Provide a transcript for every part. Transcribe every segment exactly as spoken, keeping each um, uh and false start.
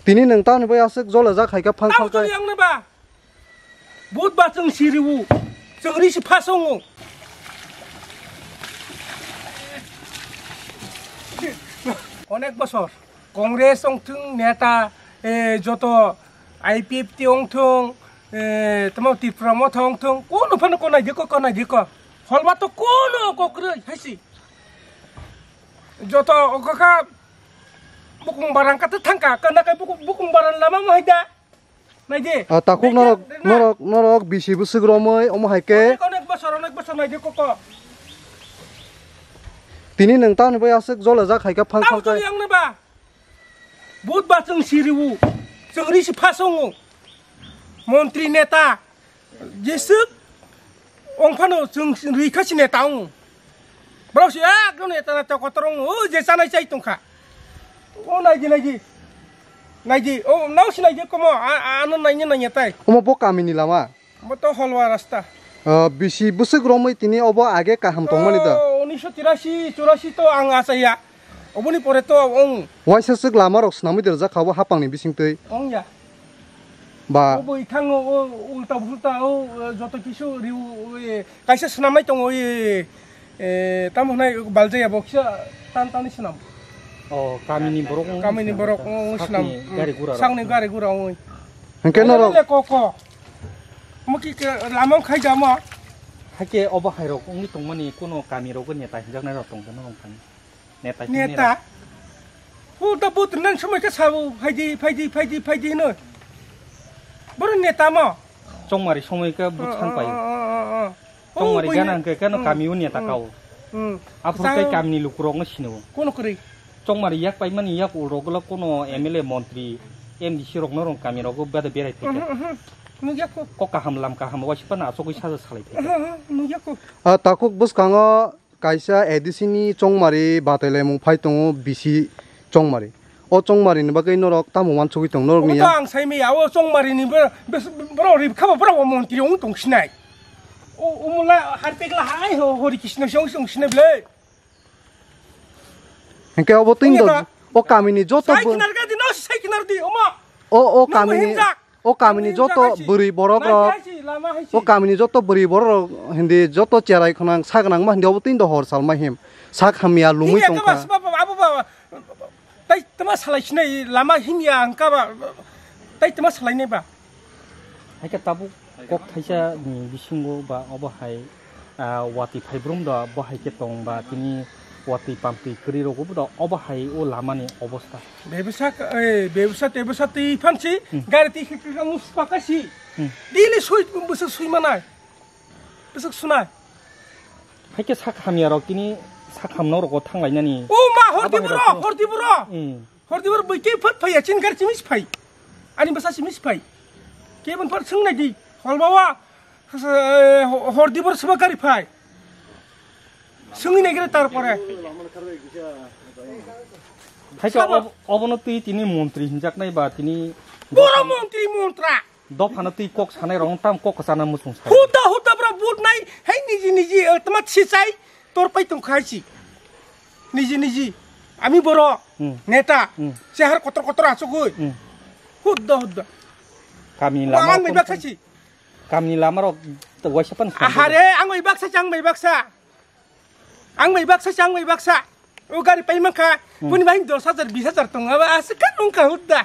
Tini nwng tamni bai aswk jole jak hai khe phang phang khe. Tamo tong yang neba. Vote ba chwng si riwu. Chwng ri si phasongo. Onek bosor Congress ong thung neta, eh, joto I P F T ong thung, eh, tamo Tripura Motha ong thung, kono phano konai diko, konai diko. Holba to kono kokroi haisi. Joto okokha bukung barang kata thangka, kana kai bukung, bukung barang lama mo haida. Naidi. Ah, takhuk norok, norok, norok bisi bwswk romwi omo hai khe. Onek, onek bosor, onek bosor naidi koko. Tini nwng tamni bai aswk jole jak hai khe phang phang khe. Tamo tong yang neba. Vote ba chwng si riwu. Chwng ri si phasongo. Montri neta. Jeswk. Ong phano chwng rikha sini taung. Borok si ekdom neta neta kotor ong, o je chanai chai tongkha. O naidi, naidi. Naidi, o nao si naidi komo, a, a, ano naini nanya tai. Omo bo kamini lama? Omo to holwa rasta. Ah, bisi bwswk romwi tini obo age kaham tongmani da? O, unisho tirasi, churasi to ang achaya. Oboni pore to ong. Waisa swk lama rok swnamwi derjak kha bo hapang ni bising twi. Ong ya. Ba. O boi thango, o ulta phulta, o, eh, joto kisu riu, o, eh, kaisa swnamnai tongo, o, eh, eh, tamo hwnai baljaya bo kisa tan tani swnam. O, kamini borok wng Kamini swnam borok ta. Wng swnam. Sakni gari gura rok. Sakni gari gura wng. Hwnkhe norok. Le ko ko. Mo ki ke lama khai da mo. Hake obo hai rok wngwi tongmani kuno kami rogo neta hinjaknai rok tongkha norok thani. Neta khe neta. Neta. Ulta but nan somoi khe sabo, "Phaidi, phaidi, phaidi, phaidi," hino. Boro neta mo. Chongmari somoi khe but Oh, sang pai. Oh, oh, oh, oh. Chongmari Oh, gana buini. Hwnkhe khe no Hmm. Kami o neta Hmm. Kao. Hmm. Aphuru Sang- tei kamini lukurok no sino. Kono kwrwi? Chongmari yak paimani yak ulrok golo kono M L A montri M D C rok no rong kami rogo bada berai phaikha. Mhm, mhm. Nukya ko. Kok kaham lam kaham waisa phano achugwi saja salai phaikha. Mhm, mhm. Nukya ko. Ah, takhuk bwskango Kaisa A D C ni chongmari batailaimung phai tongo bisi chongmari. O chongmari ni bagwi norok tamo uansugwi tong norok ni Obo to ya? Ang sai maya, o chongmari ni bro, bes-, bro rib khabo bro o montri wng tong sinai. O, o mula harpek la hai ho, Hori Krishna song song sinai ble. Hingke obo twi Ongya do, ta? O kami ni joto Sai bo- kinar ga di, no sai kinar di, omo. O, o Nang kami ni, himjak. O kami ni Nang joto himjak hai si. Bwrwi borok Nang rok, hai si, lama hai si. O kami ni joto bwrwi borok rok hindi joto cherai khwnang sa gwnang ma hindi obo twi do hor sal ma him. Sak hamya lungwi Himya tong kha ba, kha. Ba, ba, abo ba, tai tama salai sinai lama himya ang ka ba, tai tama salai nai ba. Hai khe tabuk kok thaisa ni bisingo ba obo hai, ah, watwi phaibrum do bo hai khe tong ba tini watwi pamtwi kwrwi rogo bo do obo hai o lama ni obosta. Bebsa, eh, bebsa tebsa twi phansi, Hmm. Gari twi khe khe muspa kasi. Hmm. Dili sui, bwswk sui manai. Bwswk sunai. Hai khe sak hamya rok tini sak hamno rogo thang lainani. O ma, hor di Abo hai bro, rok. Hor di bro. Hmm. Hor di bro, bwkhe phot phai ya, chin gari chimis phai. Ani bwsa chimis phai. Kebon phar swng nai di. Hol bawa. Hor di bor seba gari phai. Swngi nai gre tar pore. Hai khe Sabo. Ob-, obono twi tini montri hinjak nai ba tini Boro montri montra. Dophano twi kok sanai rok tam kok kwchana muchung sai. Huda huda bro but nai. Hai niji niji, eh, tama si sai. Tor pai tong khai si. Niji niji. Ami boro. Hmm. Neta. Hmm. Sehar kotor kotor achugui. Hmm. Huda huda. Kami lama Ang bai kon- baksa si. Kamini lama rok waisa pan. Ahare, ang bai baksa, ang bai baksa. Ang bai baksa, ang bai baksa. O gari pai mankha, Hmm. Buni bai dos hajar, bis hajar tong aba, aswk kha nung kha hudda.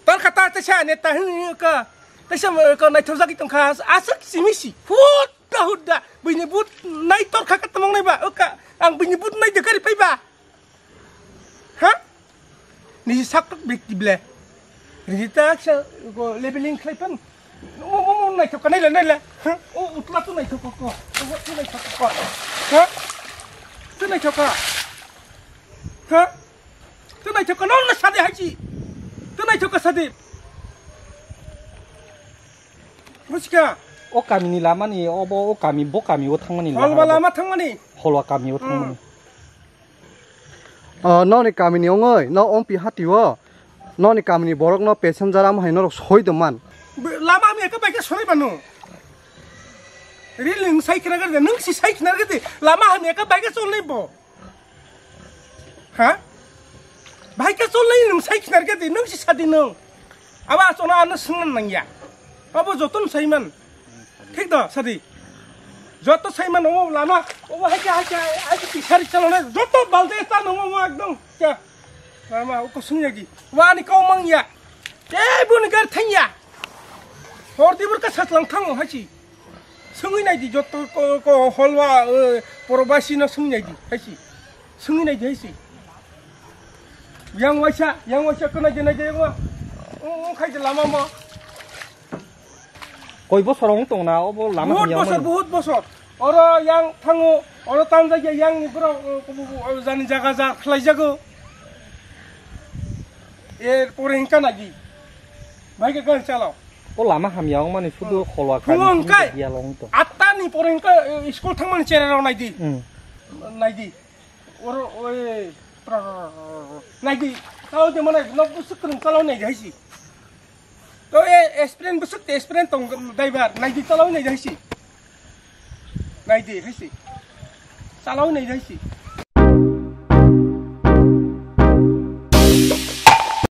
Tor kha ta, ta sa ne ta hung ka. Ta sa ka naithok jagwi tong kha, aswk simi si. Hudda, hudda. Buini but nai tor kha ka tamang nai ba. O ka, ang buini but nai de gari pai ba. Ha? Nisi sak tok bek tible. Rijita sa go leveling khlai pan. Mo, mo, mo, naithok ka, naila, naila. Ha? O, utla tu naithok ko. O, tu naithok ko. Ha? Tu naithok ka. Ha? Tu naithok ka, nol na sadi haji. Tu naithok ka sadi. Buska. O kamini lamani, obo, o kami, bo kami, o thangmani. Holwa lama thangmani. Holwa kami, o thangmani. Hmm. O, noni kamini ongoi, no ompi hati o, noni kamini borok no passenger amo hai norok soi do man. Be-, lama hamya khe bai khe sonai mano. Ril nwng sai khna gari de, nwng si sai khna gari de, lama hamya khe bai khe chol nai bo. Ha? Bahai khe chol nai nwng sai khinar khe di, nwng si sadi nwng. Abo achona ano swngna nangya. Abo joto no saiman. Thik da, sadi. Joto saiman omo lama. Omo hai khe, hai khe, hai khe pisari chalona. Joto balde ta no omo ekdom. Kya? Lama uko swngya gi. Wani kau mangya. Tei buni gar thangya. Hor di burka satlang thango hachi. Swngwi nai di joto ko, ko holwa, eh, porobasi no swngwi nai di hachi. Swngwi nai di hachi. Yang waisa, yang waisa ko nai di nai di yang wa. Ong, ong khai di lama mo. Koi bosor wng tong na obo lama Bahut hamya bosor, wngmani? Bahut bosor. Oro yang thango, oro tanjak ya yang ni borok, eh, kubu, kubu, eh, jani jaga ja khlai jago. Er pore hingka nai di. Bhai ke kan chalo. O lama hamya wngmani sudu Hmm. kholwa Phungo kani hingkai. Dia long to. Atta ni pore hingka, eh, school thangmani chere rok nai di. Hmm. Nai di. Oro, oi, pra, pra, pra, pra, pra. Nai di. Tao de mana nok busuk kwrwng chalo nai di haisi. To e, experience busuk te experience tong driver. Nai di chalo nai di haisi. Nai di haisi. Chalo nai di haisi.